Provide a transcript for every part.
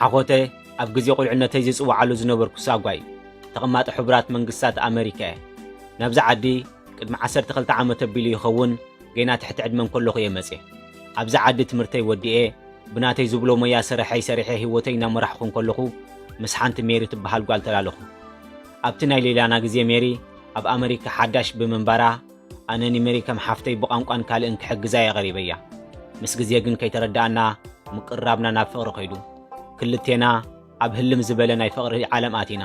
ሓኾተ ኣብ ግዜ ቁልዕነተይ ዝጽውዓሉ ዝነበርኩ ሳጓ እዩ። ተቐማጢ ሕቡራት መንግስታት ኣመሪካ እየ። ናብዛ ዓዲ ቅድሚ ዓሰርተ ክልተ ዓመት ኣቢሉ ይኸውን ገና ትሕቲ ዕድመ እንከለኹ እየ መጽየ። ኣብዚ ዓዲ ትምህርተይ ወዲኤ ብናተይ ዝብሎ ሞያ ሰረሐይ ሰሪሐ ህይወተይ እናመራሕኹ እንከለኹ ምስ ሓንቲ ሜሪ ትበሃል ጓል ተላለኹ። ኣብቲ ናይ ሌላና ግዜ ሜሪ ኣብ ኣመሪካ ሓዳሽ ብምንባራ ኣነ ንሜሪ ከም ሓፍተይ ብቋንቋን ካልእን ክሕግዛ እየ ቀሪበያ። ምስ ግዜ ግን ከይተረዳኣና ምቅርራብና ናብ ፍቕሪ ከይዱ። ክልቴና ኣብ ህልም ዝበለ ናይ ፍቕሪ ዓለም ኣቲና።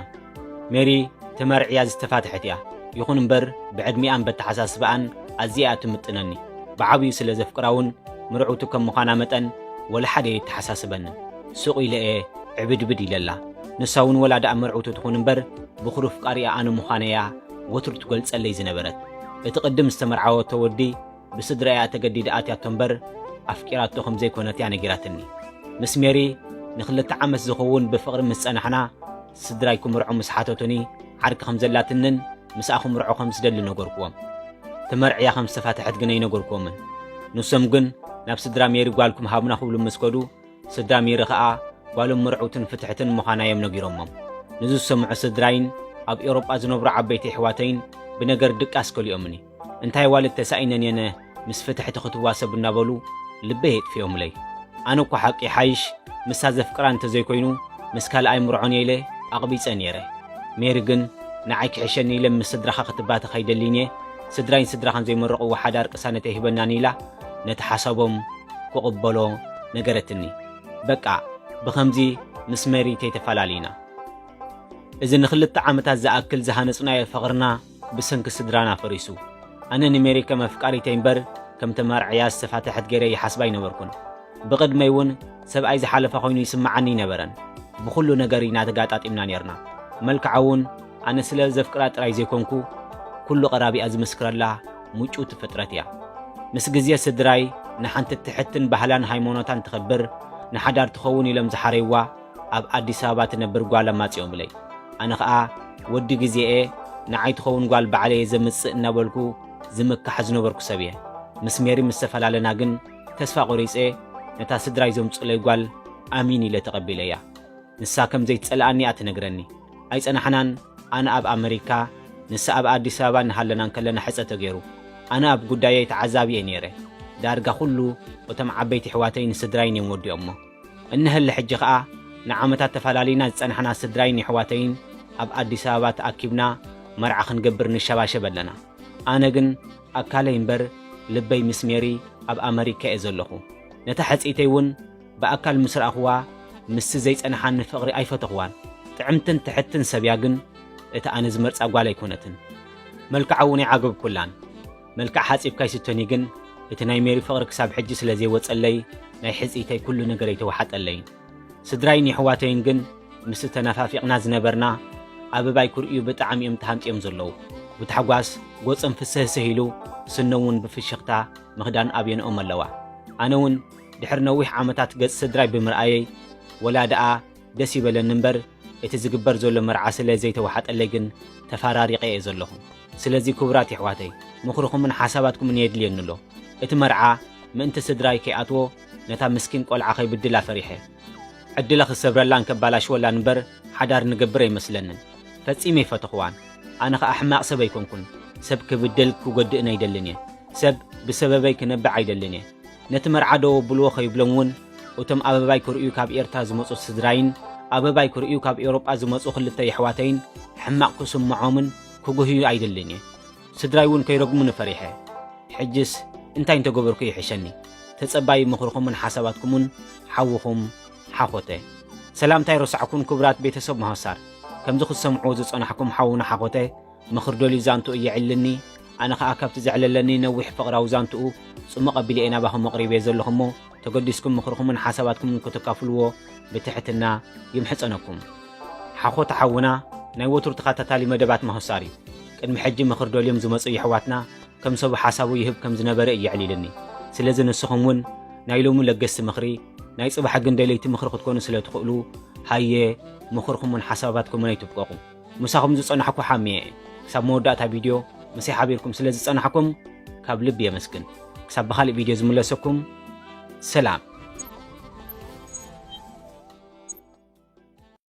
ሜሪ ተመርዕያ ዝተፋትሐት እያ። ይኹን እምበር ብዕድሚኣን በተሓሳስባኣን ኣዝያ እያ ትምጥነኒ። ብዓብዩ ስለ ዘፍቅራ እውን ምርዕውቱ ከም ምዃና መጠን ወላ ሓደ የተሓሳስበንን። ሱቕ ኢለ እየ ዕብድብድ ኢለላ። ንሳ እውን ወላ ደኣ ምርዕውቱ ትኹን እምበር ብኹሩ ፍቃሪኣ ኣነ ምዃነያ ወትሩ ትገልጸለይ ዝነበረት። እቲ ቅድም ዝተመርዓወቶ ወዲ ብስድራኣ ተገዲዳ ኣትያቶ እምበር ኣፍቂራቶ ከም ዘይኮነት እያ ነጊራትኒ። ምስ ሜሪ ንኽልተ ዓመት ዝኸውን ብፍቕሪ ምስ ጸናሕና ስድራይ ክምርዖ ምስ ሓተቱኒ ዓርኪ ከም ዘላትንን ምስኣ ክምርዖ ከም ዝደሊ ነገርኩዎም። ተመርዕያ ከም ዝተፋትሐት ግን ኣይነገርኩዎምን። ንሶም ግን ናብ ስድራ ሜሪ ጓልኩም ሃቡና ክብሉ ምስ ከዱ ስድራ ሜሪ ኸኣ ጓሎም ምርዕውትን ፍትሕትን ምዃና እዮም ነጊሮሞም። ንዚ ዝሰምዑ ስድራይን ኣብ ኤውሮጳ ዝነብሩ ዓበይቲ ኣሕዋተይን ብነገር ድቃስ ከሊኦምኒ። እንታይ ዋልድ ተሳኢነን የነ ምስ ፍትሕቲ ክትዋሰብ እናበሉ ልበይ የጥፍኦምለይ። ኣነ እኮ ሓቂ ሓይሽ ምስታ ዘፍቅራ እንተዘይኮይኑ ምስ ካልኣይ ምርዖን እየ ኢለ ኣቕቢጸ ነይረ። ሜሪ ግን ንዓይ ክሕሸኒ ኢለ ምስ ስድራኻ ክትባተኽ ኣይደልይን እየ፣ ስድራይን ስድራኻን ዘይመረቕዎ ሓዳር ቅሳነት ኣይህበናን ኢላ ነቲ ሓሳቦም ክቕበሎ ነገረትኒ። በቃ ብኸምዚ ምስ ሜሪ ተይተፈላሊና። እዚ ንኽልተ ዓመታት ዝኣክል ዝሃነጽናዮ ፍቕርና ብሰንኪ ስድራና ፈሪሱ። ኣነ ንሜሪ ከም ኣፍቃሪተይ እምበር ከም ተመርዕያ ዝተፋትሐት ገይረ ይሓስባ ኣይነበርኩን። ብቕድመይ እውን ሰብኣይ ዝሓለፋ ኮይኑ ይስምዓኒ ኣይነበረን። ብኹሉ ነገር ኢና ተጋጣጢምና ኔርና። መልክዓ እውን ኣነ ስለ ዘፍቅራ ጥራይ ዘይኮንኩ ኩሉ ቀራቢኣ ዝምስክረላ ምጭውቲ ፍጥረት እያ። ምስ ግዜ ስድራይ ንሓንቲ ትሕትን ባህላን ሃይማኖታን ትኽብር ንሓዳር ትኸውን ኢሎም ዝሓረይዋ ኣብ ኣዲስ ኣበባ ትነብር ጓል ኣማጺኦምለይ። ኣነ ኸኣ ወዲ ግዜኤ ንዓይ ትኸውን ጓል ባዕለየ ዘምጽእ እናበልኩ ዝምካሕ ዝነበርኩ ሰብ እየ። ምስ ሜሪ ምስ ተፈላለና ግን ተስፋ ቆሪጸ ነታ ስድራይ ዘምጹለይ ጓል ኣሚን ኢለ ተቐቢለያ። ንሳ ከም ዘይትጸልኣኒ እያ ትነግረኒ። ኣይጸናሕናን፣ ኣነ ኣብ ኣመሪካ ንሳ ኣብ ኣዲስ ኣበባ እናሃለና እንከለና ሕጸ ተገይሩ። ኣነ ኣብ ጉዳየይ ተዓዛቢ እየ ነይረ። ዳርጋ ኩሉ እቶም ዓበይቲ ኣሕዋተይን ስድራይን እዮም ወዲኦሞ። እንሀለ ሕጂ ኸኣ ንዓመታት ተፈላሊና ዝጸናሕና ስድራይን የሕዋተይን ኣብ ኣዲስ ኣበባ ተኣኪብና መርዓ ክንገብር ንሸባሸብ ኣለና። ኣነ ግን ኣካለይ እምበር ልበይ ምስ ሜሪ ኣብ ኣመሪካ እየ ዘለኹ። ነታ ሕጽይተይ እውን ብኣካል ምስ ረኣኽዋ ምስቲ ዘይጸንሓኒ ፍቕሪ ኣይፈተኽዋን። ጥዕምትን ትሕትን ሰብ እያ ግን እታ ኣነ ዝመርጻ ጓል ኣይኮነትን። መልክዓ እውን ኣይዓገብኩላን። መልክዕ ሓጺብካ ኣይስቶን እዩ ግን እቲ ናይ ሜሪ ፍቕሪ ክሳብ ሕጂ ስለ ዘይወጸለይ ናይ ሕጽይተይ ኩሉ ነገረይ ተወሓጠለይን። ስድራይን የሕዋተይን ግን ምስቲ ተነፋፊቕና ዝነበርና ኣበባይ ክርእዩ ብጣዕሚ እዮም ተሃንጥዮም ዘለዉ። ብታሕጓስ ገጾም ፍስህስህ ኢሉ ስኖም እውን ብፍሽኽታ ምኽዳን ኣብየንኦም ኣለዋ። ኣነ እውን ድሕሪ ነዊሕ ዓመታት ገጽ ስድራይ ብምርኣየይ ወላ ደኣ ደስ ይበለኒ እምበር እቲ ዝግበር ዘሎ መርዓ ስለ ዘይተወሓጠለይ ግን ተፈራሪቐ እየ ዘለኹ። ስለዚ ክቡራት የሕዋተይ ምኽርኹምን ሓሳባትኩምን የድልየኒ ኣሎ። እቲ መርዓ ምእንቲ ስድራይ ከይኣትዎ ነታ ምስኪን ቆልዓ ከይብድላ ፈሪሐ። ዕድላ ክሰብረላን ከባላሽወላን እምበር ሓዳር ንገብር ኣይመስለንን። ፈጺመ ኣይፈተኽዋን። ኣነ ኸኣ ሕማቕ ሰብ ኣይኮንኩን። ሰብ ክብድል ክጎድእን ኣይደልን እየ። ሰብ ብሰበበይ ክነብዕ ኣይደልን እየ። ነቲ መርዓ ደው ኣብልዎ ከይብሎም እውን እቶም ኣበባይ ክርእዩ ካብ ኤርትራ ዝመጹ ስድራይን ኣበባይ ክርእዩ ካብ ኤውሮጳ ዝመጹ ክልተ የሕዋተይን ሕማቕ ክስምዖምን ክጉህዩ ኣይደልን እየ። ስድራይ እውን ከይረግሙኒ ፈሪሐ። ሕጅስ እንታይ እንተገበርኩ ይሕሸኒ? ተጸባዪ ምኽርኹምን ሓሳባትኩምን ሓውኹም ሓኾተ። ሰላምታ ኣይረሳዕኩን ክቡራት ቤተሰብ መሆሳር። ከምዚ ክትሰምዕዎ ዝጸናሕኩም ሓውና ሓኾተ ምኽሪ ደልዩ ዛንትኡ የዕልልኒ፣ ኣነ ኸኣ ካብቲ ዘዕለለኒ ነዊሕ ፍቕራዊ ዛንትኡ ጽሙቕ ኣቢለ እየ ናባኹም ኣቕሪበዮ ዘለኹ እሞ፣ ተገዲስኩም ምኽርኹምን ሓሳባትኩምን ከተካፍልዎ ብትሕትና ይምሕጸነኩም። ሓኾተ ሓውና ናይ ወትሩ ተኸታታሊ መደባት መሆሳር እዩ። ቅድሚ ሕጂ ምኽሪ ደልዮም ዝመጹ የሕዋትና ከም ሰቡ ሓሳቡ ይህብ ከም ዝነበረ እዩ የዕሊልኒ። ስለዚ ንስኹም እውን ናይ ሎሚ ለገስቲ ምኽሪ፣ ናይ ጽባሕ ግን ደለይቲ ምኽሪ ክትኮኑ ስለ ትኽእሉ፣ ሃየ ምኽርኹምን ሓሳባትኩምን ኣይትብቀቑ። ምሳኹም ዝጸናሕኩ ሓምየ እየ። ክሳብ መወዳእታ ቪድዮ ምሳይ ሓቢርኩም ስለ ዝጸናሕኩም ካብ ልቢ የመስግን። ክሳብ ብኻልእ ቪድዮ ዝምለሰኩም፣ ሰላም።